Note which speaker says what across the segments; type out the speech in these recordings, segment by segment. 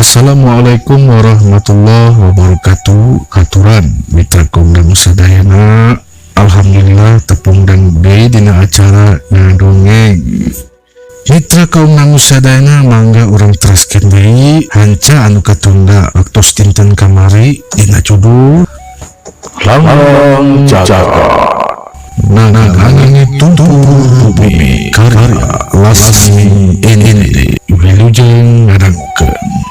Speaker 1: Assalamualaikum warahmatullahi wabarakatuh. Katuran mitra kondang sadayana, alhamdulillah tepung dan deui dina acara ngadongeng. Mitra kaum dangu sadayana, mangga urang teraskeun deui hanca anu katunda waktos dinten kamari dina judul
Speaker 2: Langlang Jagat
Speaker 1: Naga Tumpur Bumi karya Lasmi Ini. Wilujeng ngadangukeun.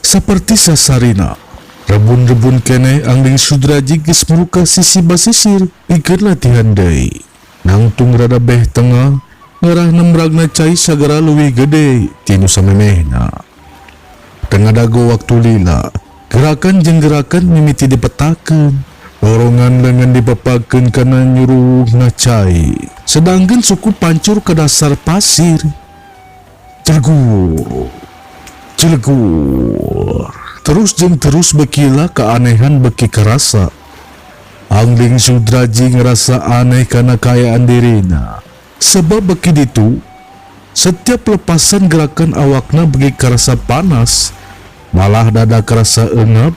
Speaker 1: Seperti sasarina, rebun-rebun keneh Angling Sudraji geus muka sisi basisir pikeun latihan deui. Nangtung rada beh tengah, ngarah nemragna cai sagara leuwih gede ti nu samemehna. Tengah dago waktu lila, gerakan jeung gerakan mimiti dipetakeun, dorongan lengan dipepakeun kana nyuruhna cai, sedangkan suku pancur ke dasar pasir. Celgur, celegur. Terus jeung terus bekila keanehan beki kerasa. Angling Sudraji ngerasa aneh karena kaayaan dirina. Sebab beki ditu, setiap lepasan gerakan awakna beki kerasa panas, malah dada kerasa engap,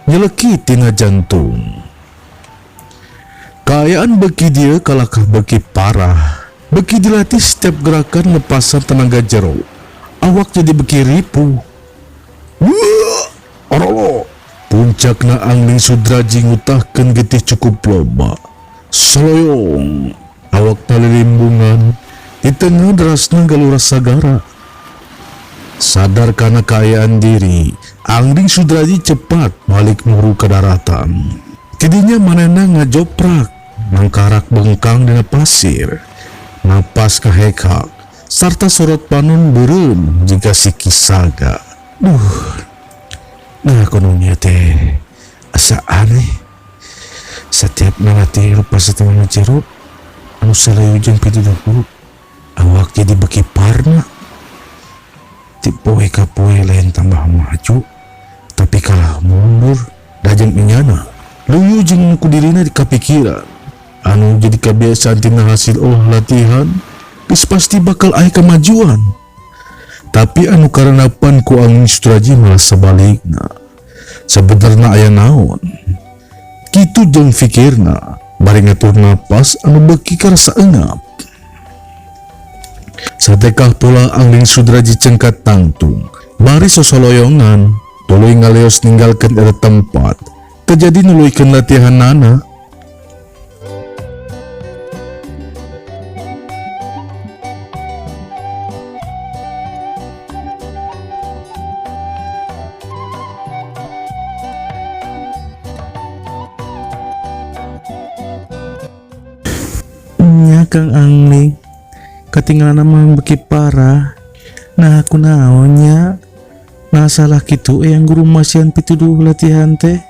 Speaker 1: nyeleki tina jantung. Kaayaan beki dia kalakah beki parah. Beki dilatih setiap gerakan lepasan tenaga jero, awak jadi beki ripuh. Wah, orolo. Puncakna Angling Sudraji ngutahkeun getih cukup loba. Soloyong, awakna lilimbungan, di tengah derasna galura sagara. Sadar karena kaayaan diri, Angling Sudraji cepat balik muru ke daratan. Tidinya manehna ngajoprak, mangkarak bengkang dina pasir. Napas kahekak, sarta sorot panon beureum jiga siki saga. Duh, nah kononya teh asa aneh. Setiap nalatih lepas tenaga jero, anu salayu jeung pituduh, awak jadi beki parna. Ti poe ka poe lain tambah maju, tapi kalah mundur dajeng inyana. Luyu jeung ku dirina dikapikiran. Anu jadi kebiasaan tina hasil olah latihan, geus pasti bakal aya kemajuan. Tapi anu karenapan ku Angling Sudraji malah sebalikna. Sebenarna aya naon? Kitu jeung fikirna, bari ngatur napas anu beuki karasa eungap. Satekah pola Angling Sudraji cengkat tangtung, bari sosoloyongan, tuluy ngaleos ninggalkeun eta tempat, terjadi nuluykeun latihanana.
Speaker 3: Nya Kang Angling, ketinggalan mah beki parah. Nah aku naonnya, nah salah kitu yang guru masihan pituduh latihan teh.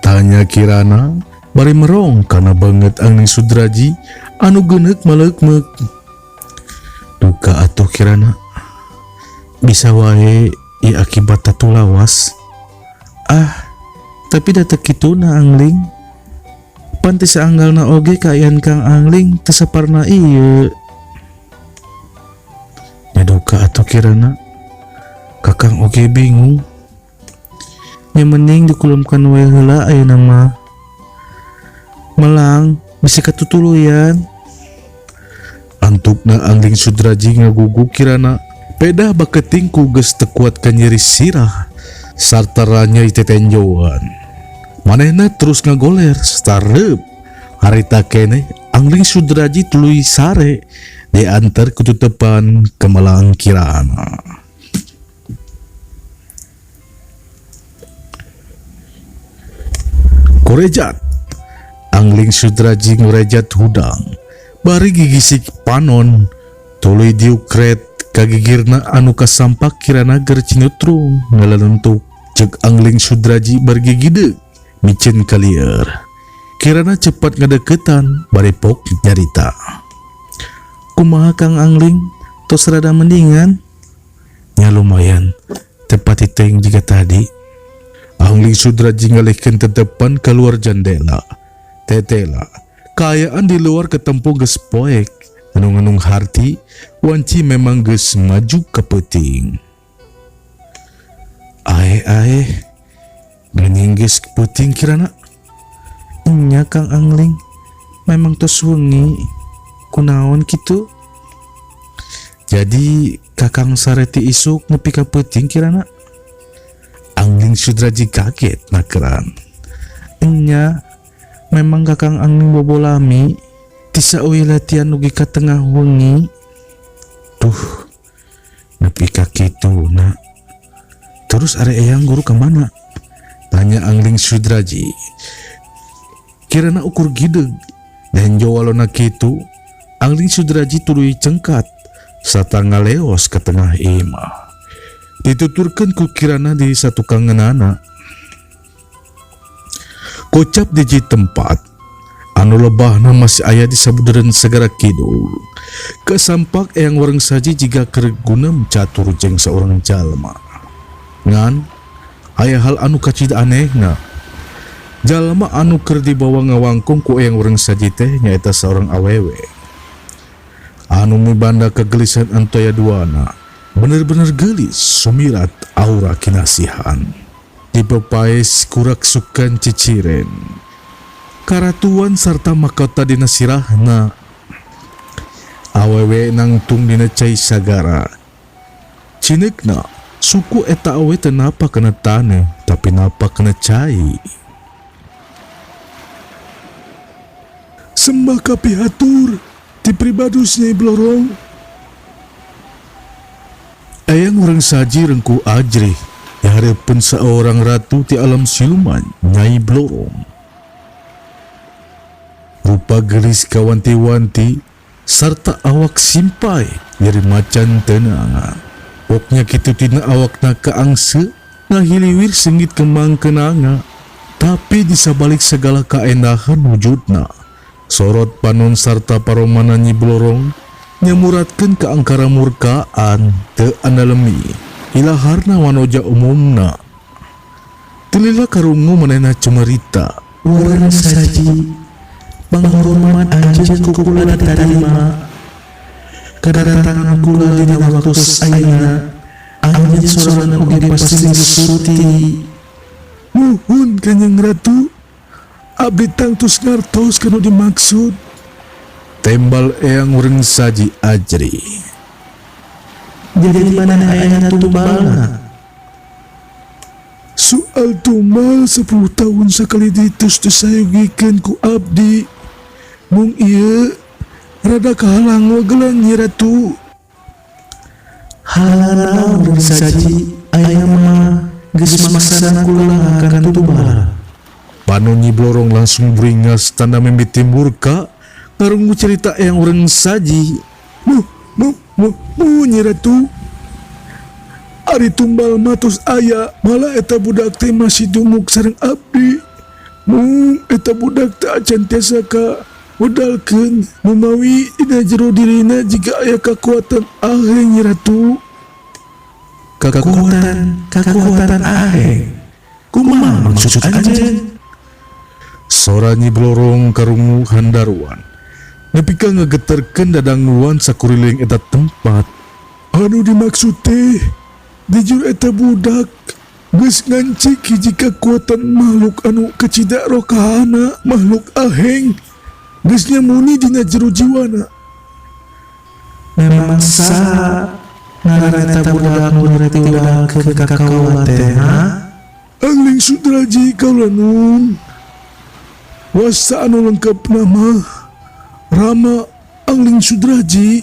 Speaker 1: Tanya Kirana, bari merong karena banget Angling Sudraji anu geuneuk maleukmeuk. Duka atuh Kirana,
Speaker 3: bisa wae ieu akibat tatu lawas. Ah, tapi da teu kituna Angling. Pan teu saanggalna oge kaayaan Kang Angling teu saparna ieu.
Speaker 1: Nya duka atuh Kirana, Kakang oge bingung.
Speaker 3: Nya mending dikulemkeun wae heula ayeuna mah. Melang bisi katutuluyan.
Speaker 1: Antukna Angling Sudraji ngagugu Kirana, pedah baketing ku geus teu kuat ka nyeri sirah sarta ranyai tetenjoan. Manehna terus ngagoler stareup. Harita keneh Angling Sudraji tuluy sare diantar kututepan kemelang Kirana. Korejat Angling Sudraji ngurejat hudang, bari gigisik panon, tuluy diukret kagigirna anu kasampak Kirana ger cinutrung ngalalentuk. Cek Angling Sudraji bergigide micen kalieur. Kirana cepat ngadeukeutan bari pok nyarita.
Speaker 3: Kumaha Kang Angling, tos rada mendingan?
Speaker 1: Nya lumayan,
Speaker 3: Teu pati teuing jiga tadi.
Speaker 1: Angling Sudraji ngalihkeun tetepan keluar jendela. Tetela, kaayaan di luar ketempo geus poek. Anu-anung harti, wanci memang geus maju ka peuting. Ae ae, geuning geus peuting kirana.
Speaker 3: Nya Kang Angling, memang tos wengi. Kunaon kitu? Jadi Kakang sare ti isuk nepi ka peuting kirana?
Speaker 1: Angling Sudraji kaget nakeran.
Speaker 3: Nya, memang Kakang Angling bobo lami ti sauy latihan dugi ka tengah wengi.
Speaker 1: Tuh, nepi ka kituna. Terus are eyang guru kemana? Tanya Angling Sudraji. Kirana ukur gideg dan jawalona kitu, Angling Sudraji tuluy cengkat sarta ngaleos ke tengah imah. Dituturkeun ku Kirana di satukangeunana. Kocap di hiji tempat anu lebahna masih aya di sabudeureun segara kidul. Kesampak Eyang Wareng Saji jiga keur gunem catur jeung saurang jalma. Ngan aya hal anu kacida anehna. Jalma anu keur dibawa ngawangkong ku Eyang Wareng Saji teh nyaeta saurang awewe. Anu mibanda kegelisan antaya duana, bener-bener gelis sumirat aura kinasihan. Dipepaes kuraksukan ciciren. Karatuan sarta mahkota dina sirahna. Awewe nangtung dina cai sagara. Cineukna suku eta awe teu napa kana taneuh, tapi napa kana cai. Sembah kapihatur ti pribadus Nyai Blorong. Eyang Wareng Saji rengkuh ajrih dihareupeun saorang ratu ti alam siluman Nyai Blorong. Rupa gelis kawanti-wanti sarta awak simpai nyeri macan tenangan. Poknya kitu tina awakna kaangse ngahiliwir sengit kembang kenanga. Tapi disabalik segala kaendahan wujudna, sorot panon sarta paromana Nyi Blorong nyamuratkeun ka angkara murkaan teu analemi ilaharna wanoja umumna. Tilila karungu manehna cumarita.
Speaker 3: Wareng Saji, panghormat anjeun ku kula ditarima. Kadatangan kula dina waktos ayeuna, anjeun sorangan oge pasti geus suruti.
Speaker 1: Muhun Kanjeng Ratu, abdi tangtus ngartos kanu dimaksud. Tembal Eyang Wareng Saji ajri.
Speaker 3: Jadi mana ayana tumbalna?
Speaker 1: Soal tumbal 10 tahun sekali ditus disayogikeun ku abdi. Mung ieu rada kahalang wagelan Nyi Ratu.
Speaker 3: Halangan naon Wareng Saji? Aya mah geus maksana kula ngakan tumbal.
Speaker 1: Panon Nyi Blorong langsung beringas tanda mimiti murka ngarungu cerita Eyang Wareng Saji. Muh, muh, muh, muh Nyi Ratu. Ari tumbal matus aya, malah eta budak teh masih dumuk sareng abdi. Mung eta budak teh acan tiasa ka wedalkeun mumawi dina jero dirina jika aya kakuatan aheng Nyi Ratu.
Speaker 3: Kekuatan, kekuatan aheng. Kumaha maksud anjeun?
Speaker 1: Sora Nyi Blorong karungu handaruan. Nepi ka ngageterkeun dadanguan sakuriling eta tempat. Anu dimaksud teh dijur eta budak geus ngancik hiji kakuatan makhluk anu kacida rokahana, makhluk aheng geus nyamuni dina jero jiwana.
Speaker 3: Memang saha ngaran eta budak nu rek diwedalkeun ka kaula teh, ha?
Speaker 1: Angling Sudraji kaula nun. Wasta anu lengkap nama Rama Angling Sudraji.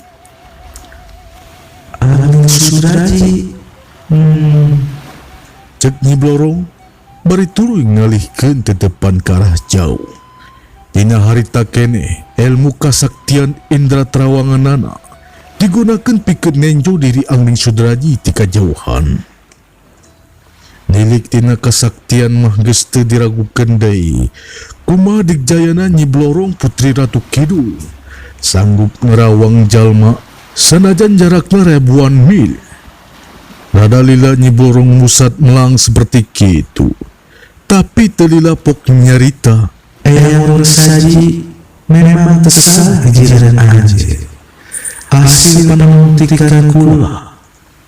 Speaker 3: Angling Sudraji.
Speaker 1: Cek Nyi Blorong bari tuluy ngalihkeun tetepan ka arah jauh. Dina harita keneh ilmu kasaktian Indra Trawanganana digunakeun pikeun nenjo diri Angling Sudraji ti kajauhan. Nilik tina kasaktian mah geus teu diragukeun deui. Kumaha digjayana Nyi Blorong Putri Ratu Kidul sanggup ngerawang jalma sanajan jarakna ribuan mil. Rada lila Nyi Blorong musat melang seperti kitu. Tapi teu lila pok nyarita.
Speaker 3: Eyang Wureng Saji memang teu salah jiran anjeun. Hasil panumuktikan kula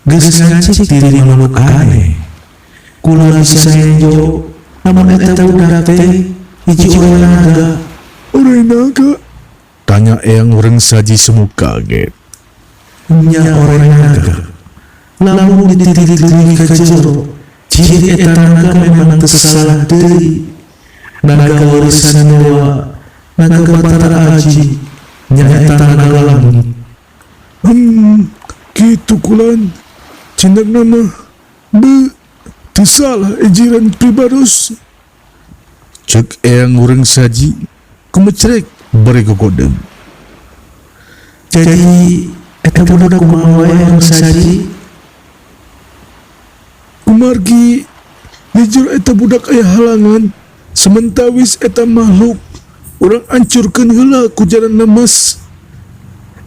Speaker 3: geus ngancik diri makhluk aneh. Kula bisa enjo lamun eta budak teh hiji oray naga.
Speaker 1: Oray naga? Tanya Eyang Wureng Saji semu kaget.
Speaker 3: Nya oray naga. Lamun dititik leuwih ka jero, ciri eta naga memang teu salah deui. Naga warisan dewa, naga Batara Aji, nyaeta naga langit.
Speaker 1: Kitu kulan. Cindakna mah be teu salah ejiran pribados. Cek Eyang Wureng Saji kumecrek bari gogodeg.
Speaker 3: Jadi eta budak kumaha wae Wureng Saji?
Speaker 1: Kumargi di jero eta budak aya halangan sementawis eta makhluk urang ancurkeun heula ku jalan lemes.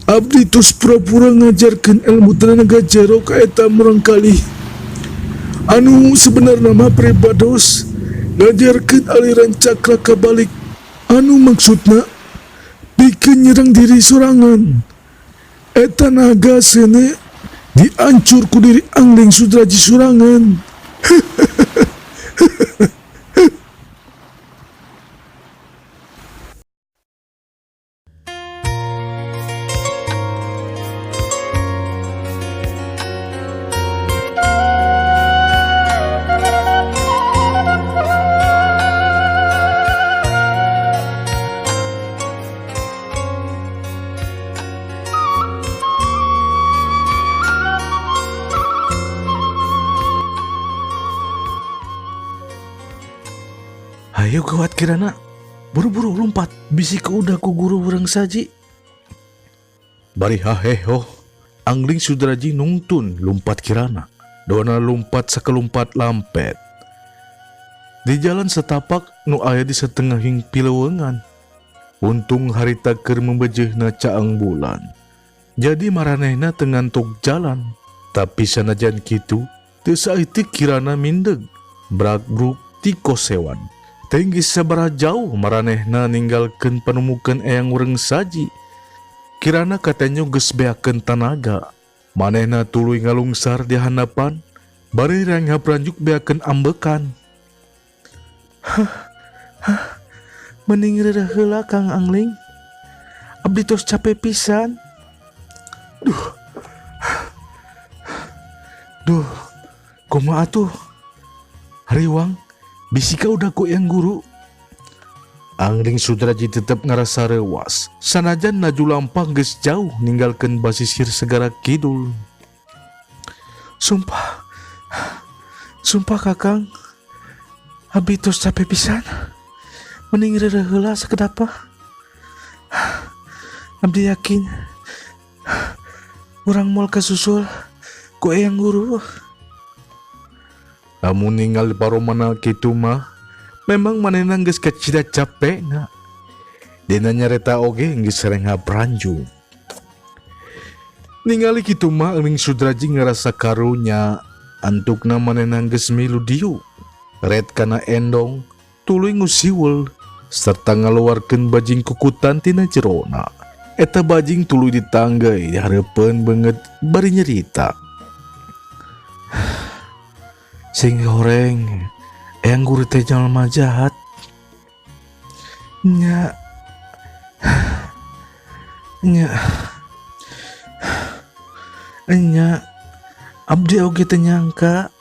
Speaker 1: Abdi tos pura-pura ngajarkeun ilmu tenaga jero ka eta murangkalih. Anu sebenarna mah pribados ngajarkeun aliran cakra kabalik anu maksudna pikeun nyerang diri sorangan. Eta naga seuneu diancur ku diri Angling Sudraji sorangan.
Speaker 3: Ayo gawat Kirana, buru-buru lompat, bisi keudah ku guru Wureng Saji.
Speaker 1: Bari haheho, Angling Sudraji nungtun lumpat Kirana. Dona lumpat sakelumpat lampet. Di jalan setapak nu aya di setengahing pilewengan. Untung harita keur membejehna caang bulan. Jadi maranehna teu ngantuk jalan. Tapi sanajan kitu, teu saeutik Kirana mindeg, brakbruk ti kosewan. Tinggi sabaraha jauh maranehna ninggalkeun panumukeun Eyang Wureng Saji. Kirana katenyo geus beakeun tanaga. Manehna tuluy ngalungsar di handapan, bari renghap ranjuk beakeun ambekan.
Speaker 3: Hah, hah, mending reureuh heula Kang Angling. Abdi tos capek pisan. Duh. Duh, kumaha atuh? Hariwang, bisika udah ku yang guru.
Speaker 1: Angling Sudraji tetep ngarasa rewas. Sanajan laju lampah geus jauh ninggalkeun basisir segara kidul.
Speaker 3: Sumpah, sumpah Kakang, abdi tos capek pisan. Mending reureuh heula sakedap mah. Abdi yakin urang moal kasusul ku Eyang Guru.
Speaker 1: Lamun ninggal paromana kitu mah, memang manehna geus kacida capekna. Dina nyareta oge geus renghap ranjung. Ningali kitu mah Angling Sudraji ngarasa karunya, antukna manehna geus milu diuk. Red kana endong, tuluy ngusiwul serta ngaluarkeun bajing kukutan tina jerona. Eta bajing tuluy ditanggai di hareupeun beungeut bari nyerita.
Speaker 3: Sing goreng, Eyang Guru teh jalma jahat. Nya, nya, nya, abdi oge teu nyangka.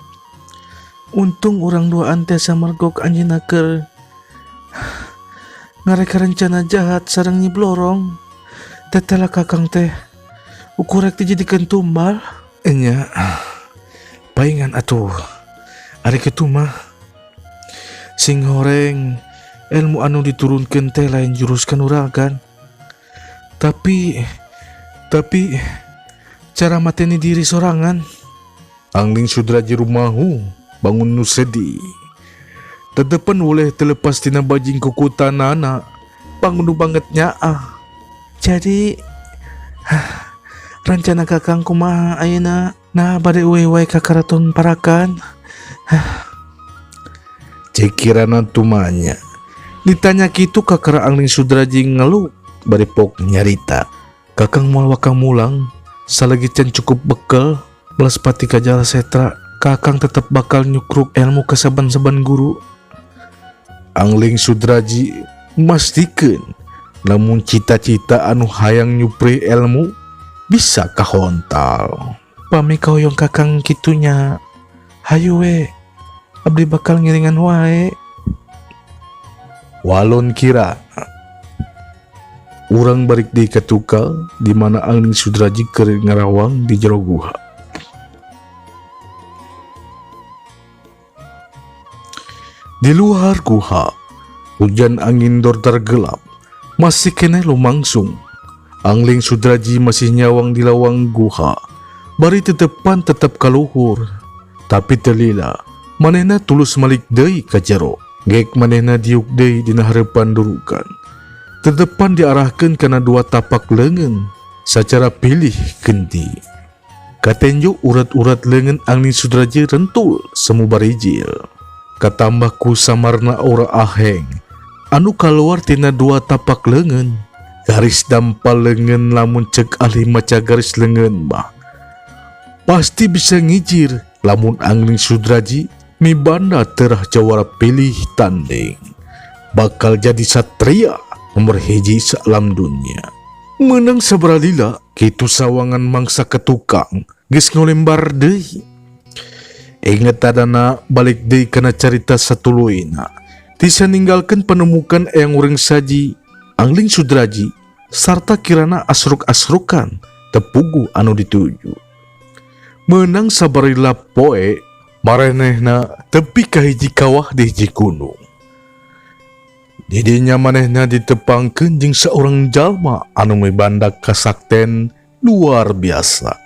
Speaker 3: Untung urang duaan teh samergok anjeunna keur ngareka rencana jahat sareng Nyi Blorong. Tetela Kakang teh ukurek teh jadikeun tumbal.
Speaker 1: Nya, paingan atuh. Ari kitu mah sing horeng ilmu anu diturunkeun teh lain jurus kanuragan. Tapi cara mateni diri sorangan. Angling Sudraji rumahu bangun nu sedih. Tetepan boleh terlepas tina bajing kukutanana bangun nu banget nyaah.
Speaker 3: Jadi rencana Kakang kumaha ayeuna? Nah bade uih wae ka Karaton Parakan.
Speaker 1: Cek Kirana tumanya. Ditanya kitu kakara Angling Sudraji ngeluh bari pok nyarita. Kakang moal waka mulang salagi can cukup bekel belas pati ka Jala Setra, kakang tetep bakal nyukruk ilmu ka saban-saban guru. Angling Sudraji mastikeun lamun cita-cita anu hayang nyupri ilmu bisa kahontal.
Speaker 3: Pami kahoyong kakang kitunya, hayu we, abdi bakal ngiringan wae.
Speaker 1: Walon kira urang balik deui ka tukal di mana Angling Sudraji keur ngarawang di jero guha. Di luar guha, hujan angin dordar gelap masih keneh lumangsung. Angling Sudraji masih nyawang di lawang guha, bari tetepan tetep kaluhur. Tapi telila, manehna tulus malik deui ka jero. Gek manehna diuk deui dina hareupan durukan. Tetepan diarahkeun kana dua tapak leungeun sacara pilih genti. Katenjo urat-urat leungeun Angling Sudraji rentul semu barijil. Katambah ku samarna aura aheng anu kaluar tina dua tapak leungeun. Garis dampal leungeun lamun cek ahli maca garis leungeun mah pasti bisa ngijir lamun Angling Sudraji mibanda terah jawara pilih tanding. Bakal jadi satria nomor hiji sealam dunia. Menang sabaralila kitu sawangan mangsa ketukang geus ngolembar deui. Inget tadana balik deui kana carita satuluyna. Tisa ninggalkeun penemukan eyang urang saji Angling Sudraji sarta kirana asruk-asrukan tepugu anu dituju. Menang sabarila poe marenehna tepi ka hiji kawah di hiji gunung. Didinya manehna ditepangkeun jeung saurang jalma anu mibanda kasakten luar biasa.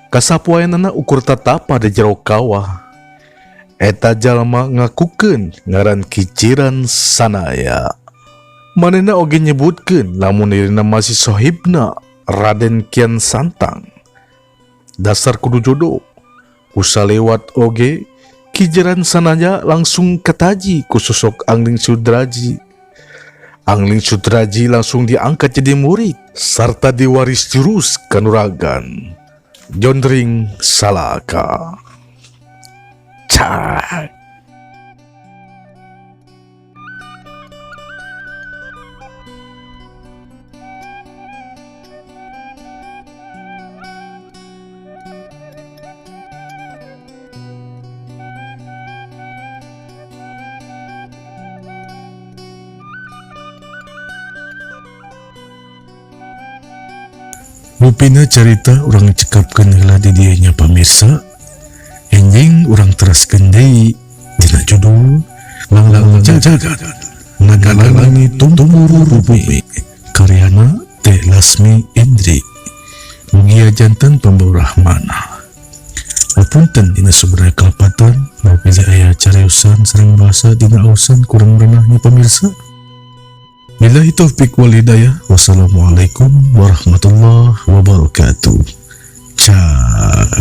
Speaker 1: Kasapoeanana ukur tatapa di jero kawah. Eta jalma ngakukeun ngaran Kiciran Sanaya. Manehna oge nyebutkeun lamun dirina masih sohibna Raden Kian Santang. Dasar kudu jodoh. Kusalewat oge Kijiran Sanaya langsung ketaji ku sosok Angling Sudraji. Angling Sudraji langsung diangkat jadi murid sarta diwaris jurus kanuragan Jondring Salaka. Cak. Rupina carita urang cekapkeun heula di dieu nya pamirsa. Enjing urang teraskeun deui dina judul Langlang Jagat Naga Langit Tumurun Bumi karyana Teh Lasmi Indri. Mugia janten pembawa rahmana. Apunten dina sumber kalepatan mapili aya cariosan sareng bahasa dina ausan kurang renahnya pamirsa. Billahi taufik wal hidayah. Wassalamualaikum warahmatullahi wabarakatuh. Cak.